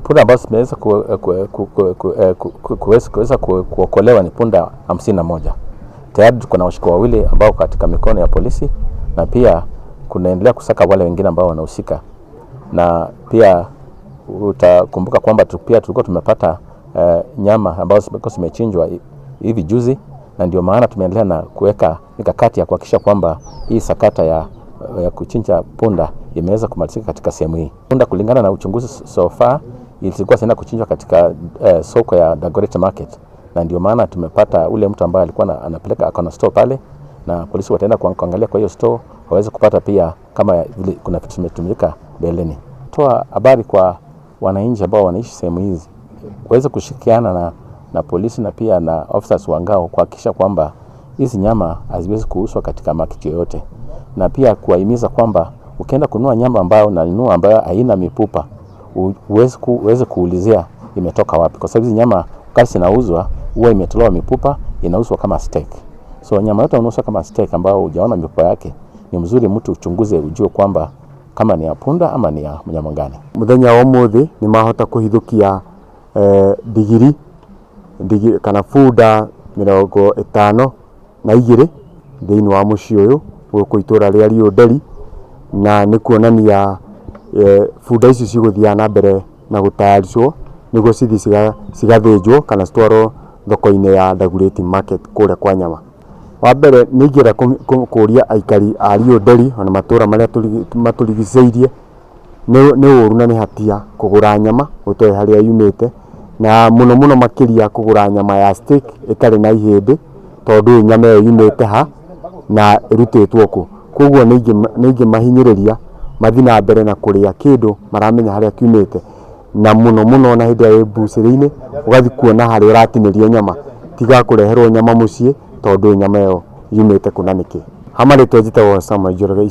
Punda ambazo zimeweza kuweza kuokolewa ni punda 51. Tayari tuko na washukiwa wawili ambao katika mikono ya polisi, na pia kunaendelea kusaka wale wengine ambao wanahusika. Na pia utakumbuka kwamba pia tulikuwa tumepata nyama ambazo zimekuwa zimechinjwa hivi juzi, na ndio maana tumeendelea na kuweka mikakati ya kuhakikisha kwamba hii sakata ya kuchinja punda imeweza kumalizika katika sehemu hii. Punda kulingana na uchunguzi so far ilikuwa zinaenda kuchinjwa katika soko ya Dagoretti Market, na ndio maana tumepata ule mtu ambaye alikuwa anapeleka akona store pale, na polisi wataenda kuangalia kwa hiyo store waweze kupata pia kama vile kuna vitu vimetumika mbeleni. Toa habari kwa wananchi ambao wanaishi sehemu hizi waweze kushirikiana na polisi na pia na officers wa ngao kuhakikisha kwamba hizi nyama haziwezi kuuzwa katika market yoyote, na pia kuwahimiza kwamba ukienda kununua nyama ambayo unanunua ambayo haina mifupa uweze kuulizia imetoka wapi, kwa sababu hizi nyama wakati zinauzwa huwa imetolewa mifupa, inauzwa kama steak. So nyama yote unauzwa kama steak ambayo hujaona mifupa yake, ni mzuri mtu uchunguze ujue kwamba kama ni ya punda ama ni ya mnyama gani. Muthenya wa umuthi ni mahota kuhithukia ndigiri kana bunda 52 thiini wa mucii uyu guku itura ria Riũnderi, na nĩ kuonania bunda ici cigũthiaga na mbere na gũtayaricwo nĩguo cithiĩ cigathĩnjwo kana citwarwo thoko-inĩ ya Dagoretti Market kũrĩa kwa nyama. Wa mbere nĩ ingĩenda kũria aikari a Riũnderi ona matũra marĩa matũrigicĩirie nĩ ũru na nĩ hatia kũgũra nyama ũtoĩ harĩa yumĩte, na mũno mũno makĩria kũgũra nyama ya steak ĩtarĩ na ihĩndĩ, tondũ nyama ĩyo yumĩte ha na ĩrutĩtwo kũ. Koguo nĩ ingĩmahinyĩrĩria mathiĩ na mbere na kũrĩa kĩndũ maramenya harĩa kiumĩte, na mũno mũno ona hĩndĩ ĩrĩa wĩ mbucĩrĩ-inĩ ũgathiĩ kuona harĩa ũratinĩrio nyama, tiga kũreherwo nyama mũciĩ tondũ nyama ĩyo yumĩte kũ na nĩkĩ. Ha marĩtwa njĩtagwo Samuel Njoroge.